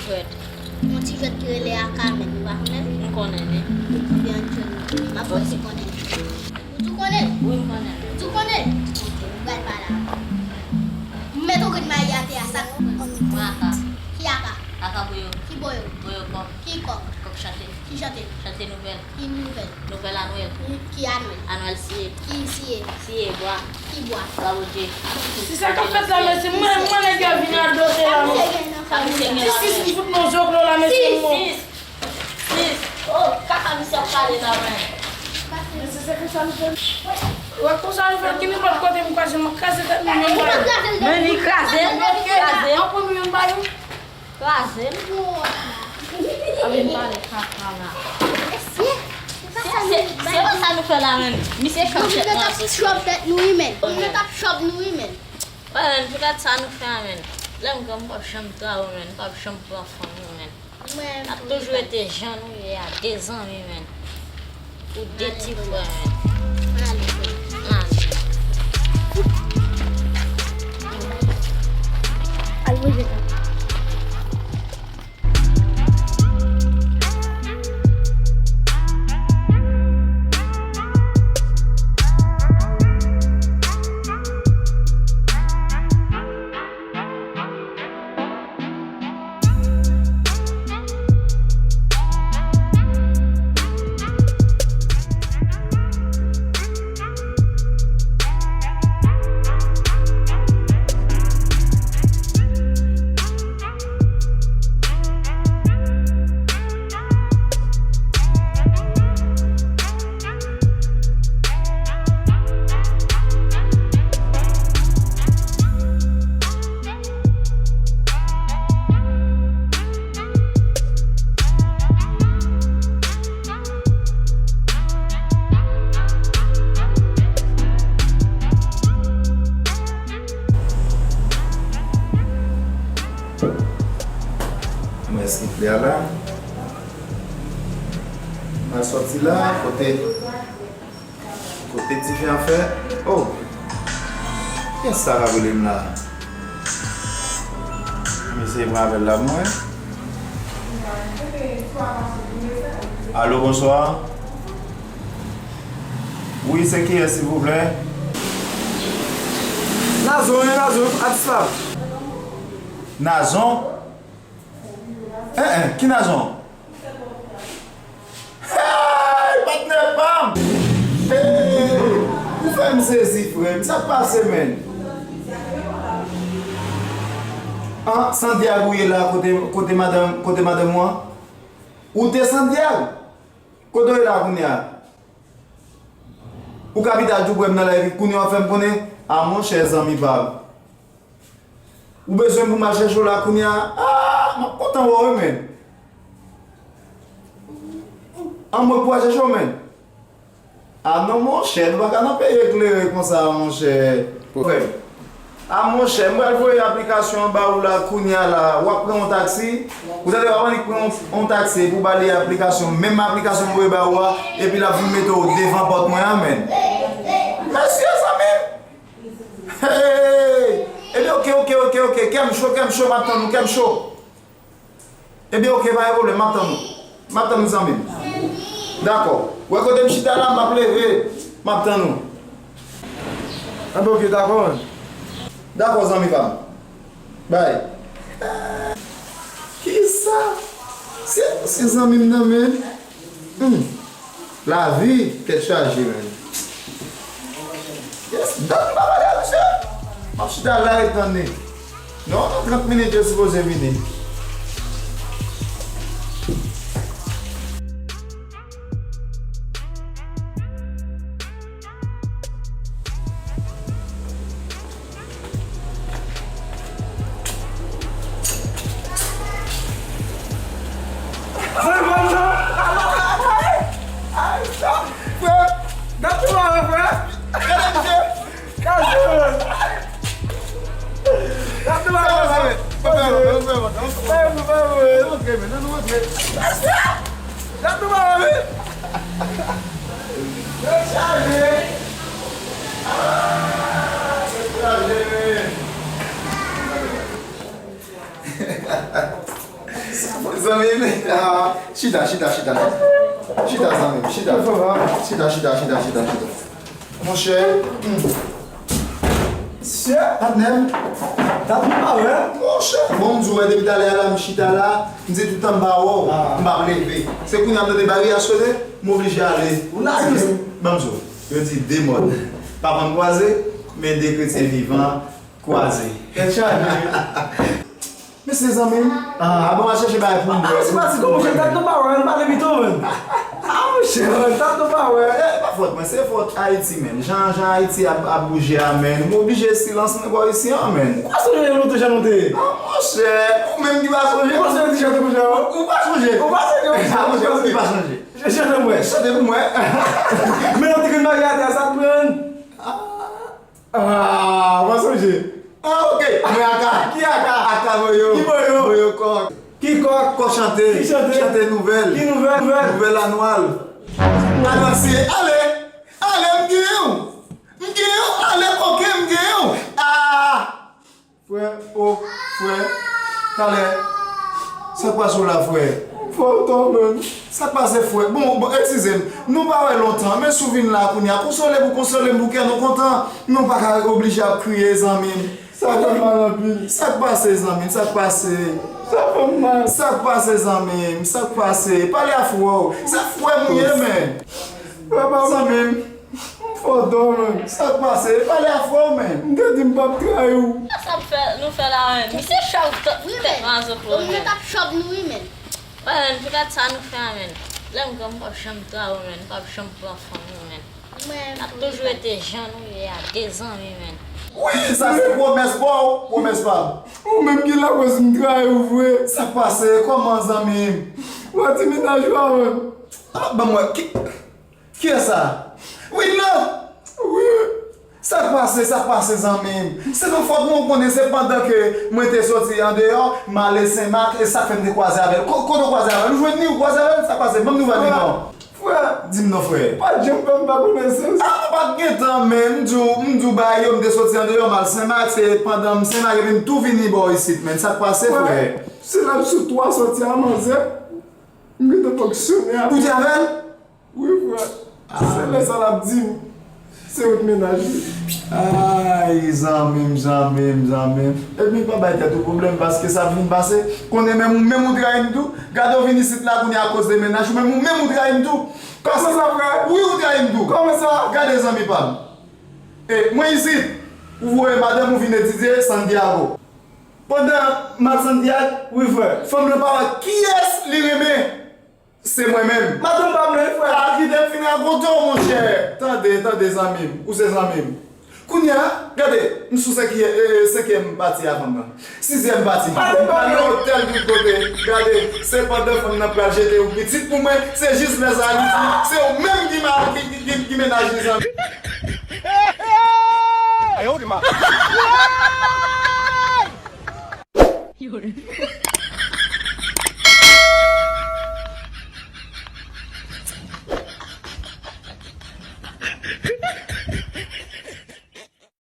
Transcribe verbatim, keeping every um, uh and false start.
Jwèt. Yon ti jwèt ki rele Aka, men nou pa konnen l? M konnen li. Ebyen, ann jwe l. M ap fè w konnen l. Ou tou konnen l? Wi, m konnen l. Ou tou konnen l? Ok, nou pral pale avè l. M met yon grenn mayi atè a, sa k pran? Mwen Aka. Ki Aka? Aka Boyo. Ki Boyo? Boyo kòk. Ki kòk? Kòk chante. Ki chante? Chante nouvèl. Ki nouvèl? Nouvèl Anwèl. Ki Anwèl? Anwèl siye. Ki siye? Siye bwa. Ki bwa? Bwa Bodye. Si sa k ap fèt la, mesye, mwen, mwen nèg yo vin radote la, non. Jistis li fout nou zoklo la, mesye, mwen. Sis, sis. Oh, kaka misye ap pale la, men. Mesye, se konsa nou fè. Wè, konsa nou fè, ki nenpòt kote m kwaze, m kraze tèt nou yon ba yon. Men li kraze, kraze. An pran nou yon ba yon. Kraze l. A vin pale kaka la. Mesye, se pa sa nou bay. Se pa sa nou fè la, menn. Misye chòp tèt nou. Nou vin ap chòp tèt nou, wi, menn. Nou vin ap chòp nou, wi, menn. Wè, menn, poutèt sa nou fè a, menn. Lè m gran, m p ap janm travay, menn. M p ap janm pran fanm, menn. N ap toujou rete jan nou ye a, de zanmi, menn. Ou de ti frè, menn. Ann ale, frè. Ann ale. Al manje sa. Mwen eskip li a la. Mwen sòti la, kote, kote ti fi an fè. Oh! Kiyès sa k ap rele m la? M eseye pran apèl la pou mwen. Alo, bonswa. Wi, se kiyès, silvouplè? Nazon, wi, Nazon, atis la. Nazon? En, en, ki Nazon? Hey, patnè pa m! Hey, ou fè m sezi, frè m. Sa k pase, menn? An, Sandyag ou ye la, kote, kote madanm, kote madanm ou an? Ou te Sandyag? Kote w ye la kounye a? Ou kapital tou prè m nan la, epi kounye a w ap fè m konnen? A monchè, zanmi pa m. Ou bezwen pou m al chèche w la kounye a? Ah, m ap kontan wè w, wi, menn. An mwen pou al chèche w, menn. Ah non, monchè, nou pa ka nan peyi eklere konsa, monchè. Frè m. Ah, monchè, m pral voye aplikasyon an ba ou la, kounye a la. W ap pran yon taksi. Ou tande, w ap annik pran yon, yon taksi, epi w ba li aplikasyon, menm aplikasyon m voye ba ou a, epi l ap vin mete w devan pòt mwen an, menn. Mesye, zanmi m! Hey! Ebyen, oke, oke, oke, oke. Kè m cho, kè m cho, m ap tann ou, kè m cho. Ebyen, oke, pa gen pwoblèm, m ap tann ou. M ap tann ou, zanmi m. Dakò. Wè kote m chita la, m ap leve, m ap tann ou. Enben, oke, dakò, menn. Dakò, zanmi pa m. Bay. Kisa? Se, se zanmi m nan, menn. Hmm. Lavi, tèt chaje, menn. Yes, dat m pa pale a misye. M ap chita la ret tann li. Non, nan trant minit yo sipoze vini. Frè, gade mare, frè. Gade misye. Gade, frè. Gade mare, frè. Gade mare, frè. Gade mare, frè. Tèt chaje. Ah, tèt chaje, men. Zanmi m, ah, chita, chita, chita, chita. Chita, zanmi m, chita. Chita, chita, chita, chita, chita. Monchè, hmm. Patnè m, dat m pa wè. Monchè, bon, m di w, wè, depi talè a la, m chita la, m di toutan m pa wè w, m p ap leve. Se kounye a m tande bagay a sone, m oblije ale. Ou lage m. Ban m di w, yo di de mòn pa konn kwaze, men de kretyen vivan kwaze. Tèt chaje. Mesye zanmi m. Ah, bon, al chèche bagay pou m bwè. Ah, mesye pati, kòman monchè, dat nou pa wè, nou pale pito, menn. Ah, monchè, dat nou pa wè. Eh, pa fòt mwen, se fòt Ayiti, menn. Jan, jan Ayiti ap, ap bouje a, menn. M oblije silans mwen bò isi an, menn. Ou pa sonje lontan jan nou te ye? Ah, monchè, ou menm ki pa sonje. Ou pa sonje ti chante konsa, wi? Ou pa sonje. Ou pa sonje, ou pa sonje. Ah, monchè, ou ki pa sonje. Chante pou mwen. Chante pou mwen. Men yon ti grenn bagay atè a, sa k pran? Ah. Ah, mwen sonje. Ah, ok. Mwen aka. Ki aka? Aka voyo. Ki voyo? Voyo kòk. Ki kòk? Kòk chante. Ki chante? Chante nouvèl. Ki nouvèl? Nouvèl. Nouvèl anwal. Anonse, ale. Ale, m genyen w. M genyen w. Ale, koke, m genyen w. Ah! Frè, o, frè. Talè. Sa k pase w la, frè? Fò w tò, menn. Sa k pase, frè? Bon, bon, eskize m. Nou pa wè lontan, men si w vin la kounye a, konsole pou konsole m pou kè nou kontan. Nou pa ka oblije ap kriye, zanmi m. Sa fè m mal anpil. Sa k pase, zanmi m? Sa k pase? Sa fè m mal. Sa k pase, zanmi m? Sa k pase? Pale a frè w. Se frè m ou ye, men. Frè pa m. Zanmi m. M fò dò, menn. Sa k pase? Pale a frè w, menn. M te di m p ap trayi w. Sa ap fè, nou fè la, menn. Misye chòv tèt, tèt mazot, menn. Moun yo t ap chòv nou, wi, menn. Wè, menn, poutèt sa nou fè a, menn. Lè m gran, m p ap janm trayi w, menn. M p ap janm pran fanm ou, menn. N ap toujou rete jan nou ye a, de zanmi, menn. Wi, sa se pwomès pa w, pwomès pa m. Ou menm ki la, wè si m trayi w vre. Sa k pase? Kòman, zanmi m? W a di mennaj ou a, menn. Ah, ban m wè. Ki, Kiyès sa? Wi, non! Wi. Sa k pase, sa k pase, zanmi m? Se nan fòt mwen, ou konnen se pandan ke mwen te soti andeyò, m ale Senmak, e sa k fè m te kwaze avè l. Ko-, kote w kwaze avè l? Ou jwenn li, ou kwaze avè l? Sa k pase? Ban m nouvèl li non. Frè. Di m non, frè. Pa t janm fè m pa konesans. Ah, ou pa t gen tan, men m di w, m di w bagay yo, m te soti andeyò, m al Senmak, se pandan m Senmak, epi m tou vini bò isit, men sa k pase, frè? Se la m sou twa soti a, manzè. M gentan fonksyone avè l. Ou te avè l? Wi, frè. Se lè sa l ap di m se ou t mennaj li. Ay, zanmi m, zanmi m, zanmi m. Epi pa bay tèt ou pwoblèm, paske sa vin pase. Konnen menm ou, menm ou trayi m tou. Gade w vin isit la kounye a akoz de mennaj ou, menm ou, menm ou trayi m tou. Paske sa vre? Wi, ou trayi m tou. Kòman sa? Gade zanmi pa m. E mwen isit, ou voye madanm ou vin etidye Santiago. Pandan m al Santiago, wi, frè. Fanm nan pa wè kiyès li renmen. Se mwen menm. Madanm pa m nan, wi, frè. A, kite m fin rakonte w, monchè. Tande, tande, zanmi m. Ou se zanmi m. Kounye a, gade, m sou senkyè-, e, e, senkyèm pati a fanm nan. Sizyèm pati. Madanm pa m nan. M ale otèl tout kote. Gade, se pandan fanm nan pral jete yon pitit pou mwen, se jis lè sa a li di, se ou menm ki ma-, ki, ki, ki, ki mennaj li, zanmi.